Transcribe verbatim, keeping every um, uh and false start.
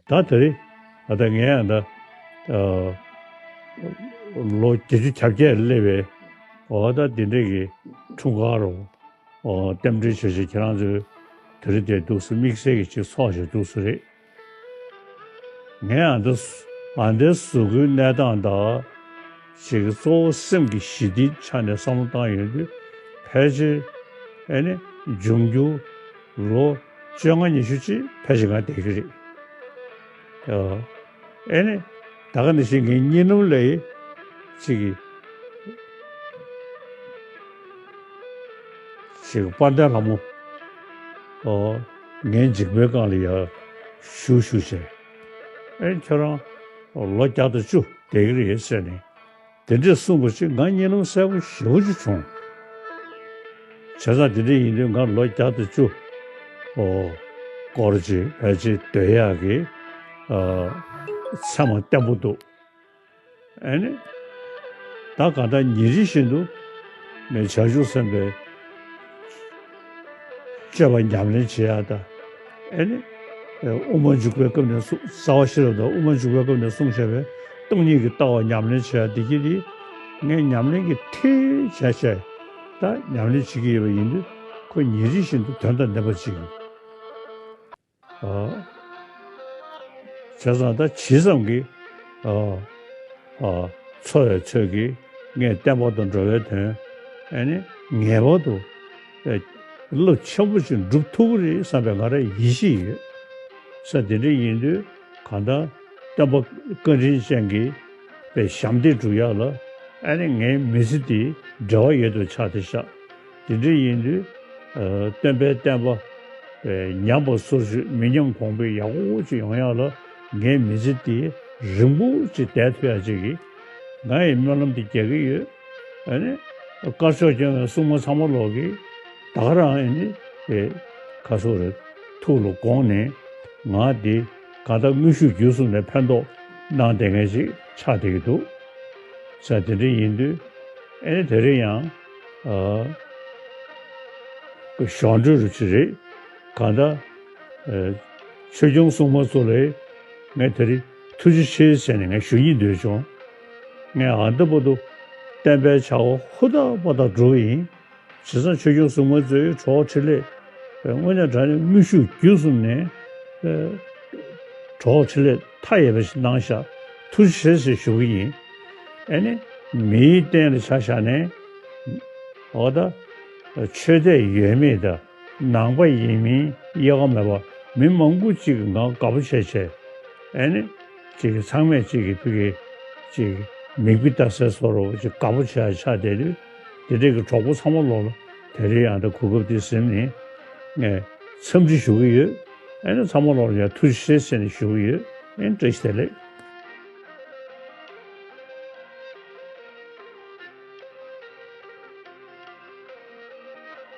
ད་དེ་རིང་ཨ་ད་ངས་ཨ་ད་ཨ་ལོ་བརྒྱད་ཅུ་གྱ་བརྒྱད་སླེབས་པའི་འོ་ད་འདི་འདྲས་ཀྱི་འཁྲུངས་སྐར་རུ་འོ་རྟེན་འབྲེལ་བྱེད་བྱེད་ཁྱེད་རང་ཚོས་དེ་རིང་དེ་འདུག་སེ་དམིགས་བསལ་གྱི་ཅིག་ཚོགས་བྱེད་འདུག་སེ་རེད། ངས་ཨ་འདི་ཨ་འདི་གཟུགས་པོའི་གནས་སྟངས་དང་ཅིག་གཙོ་བོ་སེམས་ཀྱི་ཞི་བདེའི་ཆ་ནས་བསམ་བློ་བཏང་ཡོང་དུས་ཕལ་ཆེར་ཨེ་ནི་འབྱུང་འགྱུར་ལོ་བཅོ་ལྔ་ཉི་ཤུ་ཅིག་ཕལ་ཆེར་ང་བསྡད་ཀྱི་རེད། ཨ་ཨེ་ནི་ད་ག་ནང་བཞིན་ངའི་གཉིད་ལམ་ལ་ཅིག་གི་ཅིག་དཔལ་ལྡན་ལྷ་མོ། ཨོ། ངའི་འཇིགས་པའི་སྒང་ལ་ཡར་བཞུགས་བཞུགས་བྱས། ཨེ་ཁྱོད་རང་ལོ་བརྒྱ་དང་བཅུ་བསྡད་ཀྱི་རེད་ཟེར་ནས། དེ་འདྲས་གསུངས་པ་ཅིག་ང་གཉིད་ལམ་གསལ་པོ་ཞེ་པོ་ཅིག་བྱུང་། བྱས་ཙང་དེ་འདྲས་ཡིན་དུས་ང་ལོ་བརྒྱ་དང་བཅུ། ཨོ། སྐོར་ཅིག་ཕལ་ཆེར་སྡོད་ཡག་གི། ཨ། མཚན་མ་བརྟན་པོ་འདུག་ཨེ་ནི། ད་གང་ལྟར་ཉིན་རེ་བཞིན་དུ་ངས་བྱང་ཆུབ་སེམས་དཔའི་སྤྱོད་པ་ཉམས་ལེན་བྱེད་ཡག་དང་། ཨེ་ནི། དབུ་མ་འཇུག་པའི་སྐབས་ནས་གསུངས་རྩ་བ་ཤེས་རབ་དང་དབུ་མ་འཇུག་པའི་སྐབས་ནས་གསུངས་བཞག་པའི་སྟོང་ཉིད་ཀྱི་ལྟ་བ་ཉམས་ལེན་བྱེད་ཡག་འདི་གྱིས་དེ་ངས་ཉམས་ལེན་གྱི་མཐིལ་བྱས་བྱས་ད་ཉམས་ལེན་བྱེད་ཀྱི་ཡོད་པ་ཡིན་དུས་ཁོ་ཉིན་རེ་བཞིན་དུ་དོན་དང་ལྡན་པ་ཅིག་ཡིན། ཨ། བྱས་ཙང་ད་ཇི་ཙམ་གྱིས། ཨ། ཨ། འཚོ་བའི་ཚོད་ཀྱིས་ངས་བསྟན་པ་དང་འགྲོ་བའི་དོན། ཨ་ནི་ངེས་པར་དུ། ཨེ། རླབས་ཆེན་པོ་ཞིག་འགྲུབ་ཐུབ་ཀྱི་རེད་བསམ་པའི་ང་རང་ཡིད་ཆེས་ཡོད། ས་དེ་འདྲ་ཡིན་དུས་གང་ལྟར་སྟོན་པ་བཀའ་དྲིན་ཅན་གྱི་པའི་ཞབས་འདེགས་སྒྲུབ་ཡག་ལ་ཨ་ནི་ངའི་མི་ཚེ་འདི་འབྲེལ་བ་ཡོད་དུ་ཆགས་ཏེ་ཤག་དེ་འདྲ་ཡིན་དུས། ཨ། སྟོན་པའི་བསྟན་པ། ཨ། ཉམས་པ་སོར་ཆུད་མི་ཉམས་གོང་འཕེལ་ཡག་པོ་ཅིག་ཡོང་ཡག་ལ་ངའི་མི་ཚེ་འདི་རིང་པོ་ཅིག་བསྡད་ཐུབ་ཡག་ཅིག་གི་ང་ཡི་སྨོན་ལམ་འདི་རྒྱག་གི་ཡོད། ཨ་ནི། དཀར་ཕྱོགས་སྐྱོང་བའི་སྲུང་མ་ཚང་མ་ལོག་གིས་ད་ག་རང་ཨ་ནི། ཨེ། ཁ་སོ་རེ་ཐུགས་ལ་དགོངས་ནས་ང་འདི་གང་ལྟར་དངོས་ཤུགས་བརྒྱུད་གསུམ་ནས་ཕན་ཐོགས་གནང་བསྡད་མཁན་ཅིག་ཆགས་བསྡད་ཀྱི་འདུག་ས་དེ་འདྲ་ཡིན་དུས་ཨེ་ནི་དེ་རིང་ཡང་། ཨ། གཞུང་འབྲེལ་རུ་ཅིག་རེད། གང་ལྟར། ཨ། ཆོས་སྐྱོང་སྲུང་མ་ཚོ་ལ་ངས་དེ་རིང་ཐུགས་རྗེ་ཆེ་ཟེར་ནས་ངས་ཞུ་སྙིང་འདོད་བྱུང་། ངས་ཨ་འདི་བར་དུ་བསྟན་པའི་བྱ་བ་ཧུར་ཐག་པ་ཐག་སྒྲུབ་པ་ཡིན། བྱས་ཙང་ཆོས་སྐྱོང་སྲུང་མ་ཚོས་གྲོགས་འཕྲིན་ལས། དངོས་གནས་དྲང་གནས་དངོས་ཤུགས་བརྒྱུད་གསུམ་ནས། ཨ། གྲོགས་འཕྲིན་ལས་མཐའ་ཡས་པ་ཞིག་གནང་ཤག་ཐུགས་རྗེ་ཆེ་ཞུ་གི་ཡིན། ཨེ་ནི། མིའི་སྟེང་ལ་ཆ་བཞག་ནས། འོ་ད། ཆོས་དད་ཡོད་མེད་དང་ནང་པ་ཡིན་མིན་དབྱེ་བ་མེད་པར་མི་མང་པོ་ཅིག་གིས་ང་དགའ་པོ་བྱས་བྱས། ཨེ་ནི། ཅིག་གིས་ཚང་མས་ཅིག་གིས་ཕ་གི་ཅིག་མིག་དཔེ་ལྟ་སའི་བཟོ་འདྲ་ཅིག་དགའ་པོ་བྱས་ཆགས་བསྡད་དུས། དེ་འདྲས་ཀྱི་གྲོགས་པོ་ཚང་མ་ལོག་ལ་དེ་རིང་ཡང་ད་གོ་སྐབས་འདི་ཟིན་ནས་ངས་འཚམས་འདྲི་ཞུ་གི་ཡོད། ཨེ་ནི་ཚང་མ་ལོག་ལ་ཡང་ཐུགས་རྗེ་ཆེ་ཟེར་ནས་ཞུ་གི་ཡོད། ཨེ་ནི་བཀྲ་ཤིས་བདེ་ལེགས།